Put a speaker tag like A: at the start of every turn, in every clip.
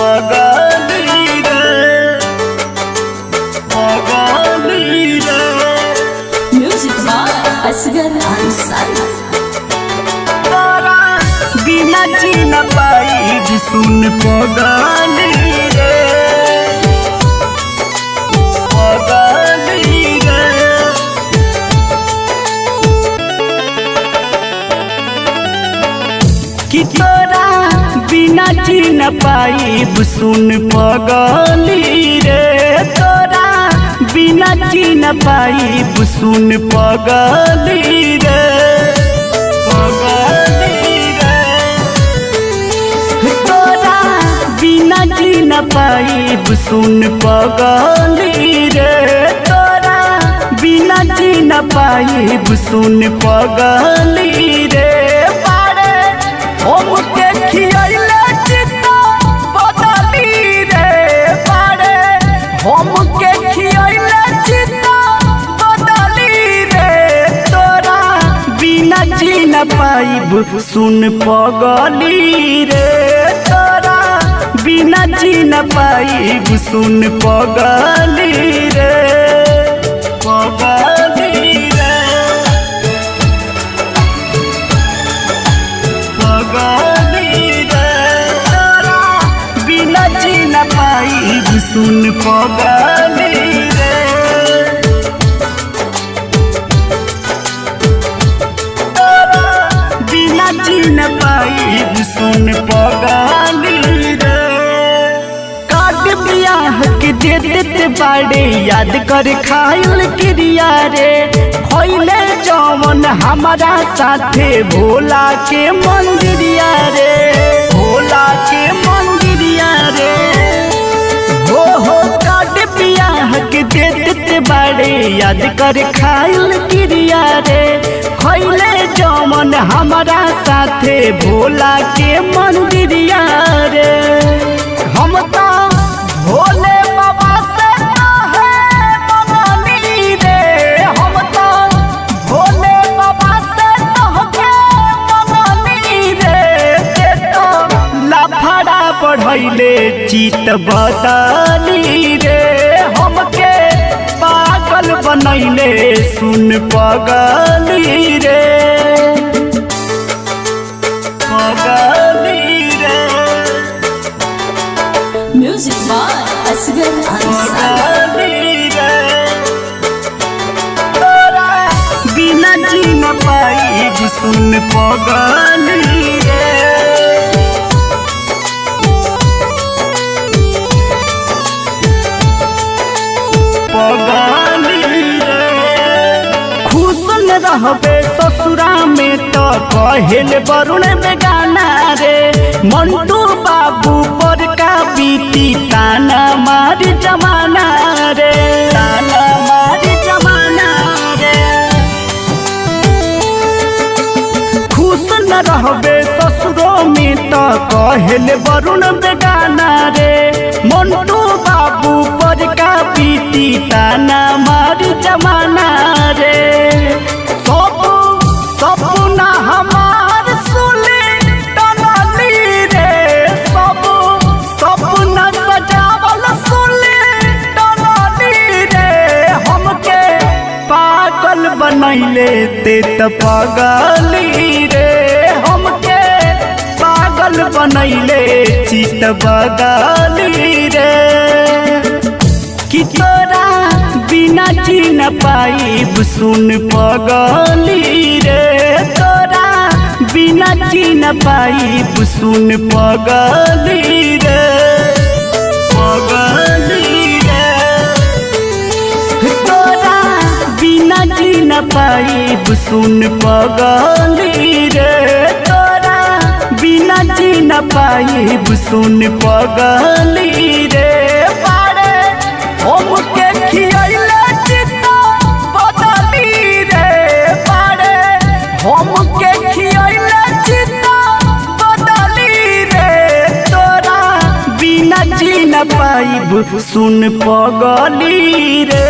A: पगली रे पगली रे
B: Music by Asghar Ansari.
A: तोरा बिना जी न पाई सुन पगली रे पगली रे कि तोरा बिना जी न पाई सुन पगली रे तोरा बिना जी न पाई सुन पगली रे पगली रे तोरा बिना जी न पाई सुन पगली रे तोरा बिना जी न पाई सुन पगली रे पारे हम के खियैले चित्त बदली रे पारे हम के खियैले चित्त बदली रे तोरा बिना जी न पाइब सुन पगली रे तोरा बिना जी न पाइब सुन पगली रे पगली रे पगली रे तोरा बिना जी न पाइब सुन पगली रे तोरा बिना जी न पाइब सुन पगली रे काट बियाह के दे देते बाड़े याद कर खाइल क्रिया रे खैले जवन हमारा साथे भोला के मंदिरिया रे भोला के मंदिरिया रे हो हो काट बियाह के दे देते बाड़े याद कर खाइल क्रिया रे खैले जवन हमारा साथे भोला के मंदिरिया रे हम तो भोले बाबा से काहे मंगनी रे हम तो भोले बाबा से तोहके मंगनी रे ते तो लफड़ा बढ़ैले चित बदली रे हमके पागल बनैले सुन पगली रे पगली रे
B: Music by Asghar Ansari.
A: पगली रे तोरा बिना जी न पाई सुन पगली रे पगली रे खुश न रहबे ससुरा में तो कहेल वरुण बेगाना रे मंटू बाबू पर का बीती ताना मार जमाना रे ताना मार जमाना रे खुश न रहबे ससुरो में तो कहेल वरुण बेगाना रे मंटू बाबू पर का बीती ताना मार जमाना रे सब सपना हमार सुले टनली रे सब सपना सजावल सुले टनली रे हमके पागल बनैले ते त पगली रे हमके पागल बनैले चित बदली रे कि तोरा बिना जी न पाइब सुन पगली रे तोरा बिना जी न पाइब सुन पगली रे पगली रे तोरा बिना जी न पाइब सुन पगली रे तोरा बिना जी न पाइब सुन पगली रे पारे हम के खियैले चित्त बदली रे पारे हम के खियैले चित्त बदली रे तोरा बिना जी न पाइब सुन पगली रे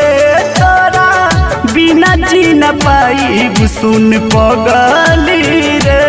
A: तोरा बिना जी न पाइब सुन पगली रे।